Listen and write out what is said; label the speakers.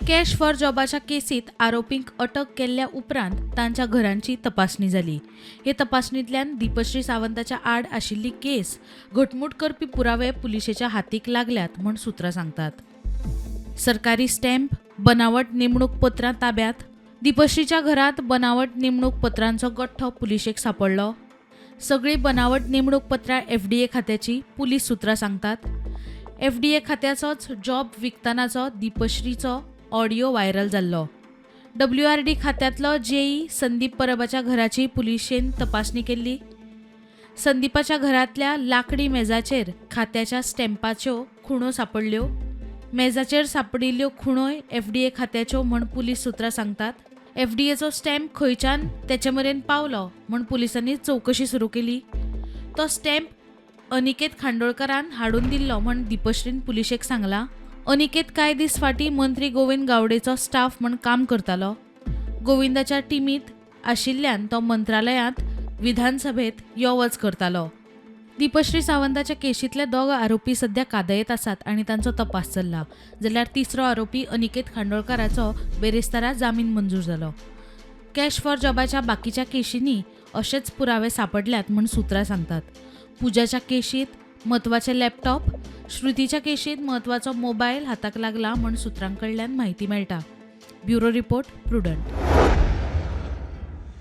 Speaker 1: Cash for जॉबाच्या केसीत आरोपींक अटक केल्ल्या उपरांत तांच्या घरांची तपासणी जाली. हे तपासणींतल्यान दीपश्री सावंताच्या आड आशिल्ली केस घटमूट करपी पुरावे पुलिशेच्या हातीक लागल्यात म्हूण सुत्रां सांगतात. सरकारी स्टॅम्प, बनावट नेमणूक पत्रां ताब्यात. दीपश्रीच्या घरांत बनावट नेमणूक पत्रांचो गठ्ठो पुलिशेक सांपडलो. सगळीं बनावट नेमणूक पत्रां एफडीए खात्याची, पुलीस सुत्रां सांगतात. एफडीए खात्याचोच जॉब विकतनाचो दीपश्रीचो ऑडियो व्हायरल जाल्लो. डब्ल्यूआरडी खात्यांतलो जेई संदीप परबाच्या घराची पुलिशेन तपासणी केल्ली. संदीपाच्या घरांतल्या लाकडी मेजाचेर खात्याच्या स्टॅम्पाच्यो खुणो सांपडल्यो. मेजाचेर सांपडिल्ल्यो खुणोय एफडीए खात्याच्यो म्हूण पुलीस सुत्रां सांगतात. एफडीएचो स्टॅम्प खंयच्यान तेचे मेरेन पावलो म्हूण पुलिसांनी चवकशी सुरू केली. तो स्टॅम्प अनिकेत खांडोळकारान हाडून दिल्लो म्हूण दीपश्रीन पुलिशेक सांगलां. अनिकेत कांय दीस फाटीं मंत्री गोविंद गावडेचो स्टाफ म्हूण काम करतालो. गोविंदाच्या टिमींत आशिल्ल्यान तो मंत्रालयांत, विधानसभेत यो वच करतालो. दीपश्री सावंताच्या केशींतले दोग आरोपी सध्या कादयेंत आसात आनी तांचो तपास चल्ला, जाल्यार तिसरो आरोपी अनिकेत खांडोळकाराचो बेरेस्तारा जामीन मंजूर जालो. कॅश फॉर जॉबाच्या बाकीच्या केशींनी अशेच पुरावे सांपडल्यात म्हूण सुत्रां सांगतात. पुजाच्या केशींत म्हत्वाचे लॅपटॉप, श्रुतीच्या केशींत म्हत्वाचो मोबायल हाताक लागला म्हूण सुत्रां कडल्यान म्हायती मेळटा. Bureau report, Prudent.